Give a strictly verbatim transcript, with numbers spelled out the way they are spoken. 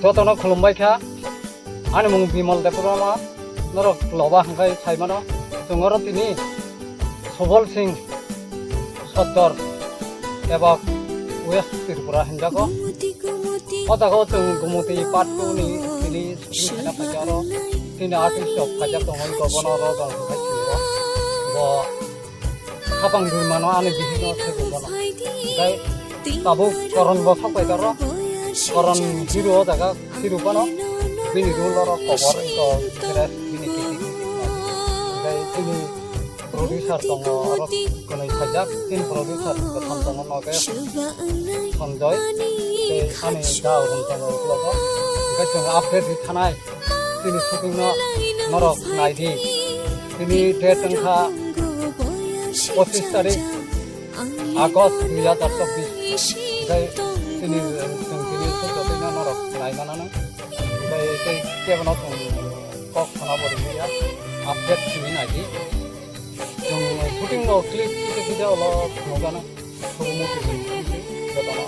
Jotono khulumbai kha. Ani mung Bimal Debbarma, norok loba hwnkhe saimano. Chwng oro tini Subal Singh Sotdor eba West Tripura hinjago. O jaga o chwng Gumuti Part two ni tini shooting khaina phaikha oro. Tini artist rok phaijak tongo, governor rok rong hwnkhe tini bo. Bo Khapang dui mano ani bihikno sego bono. Tei tabuk Koron bo sok pai karo. Koron hero o jaga hero bono. Bini role oro kobor to khere bini kiti. Tei bini producer tongo oro konoi sajak, tin producer kothom tongo noge Sanjoy. Tei ani da rong tongo uklogo. Tei chwng update ri thanai. Tini shooting no norok nai di. Tini date wngkha pochis tarik August dui hazar chobbish. Tei tini chwng tini shooting no norok nai manana. Tei tei kebono chwng kok sana bo ringya. Update simi nai di. Chwng shooting no clip kisa kisa ulo nugana. Chwng muti jotono.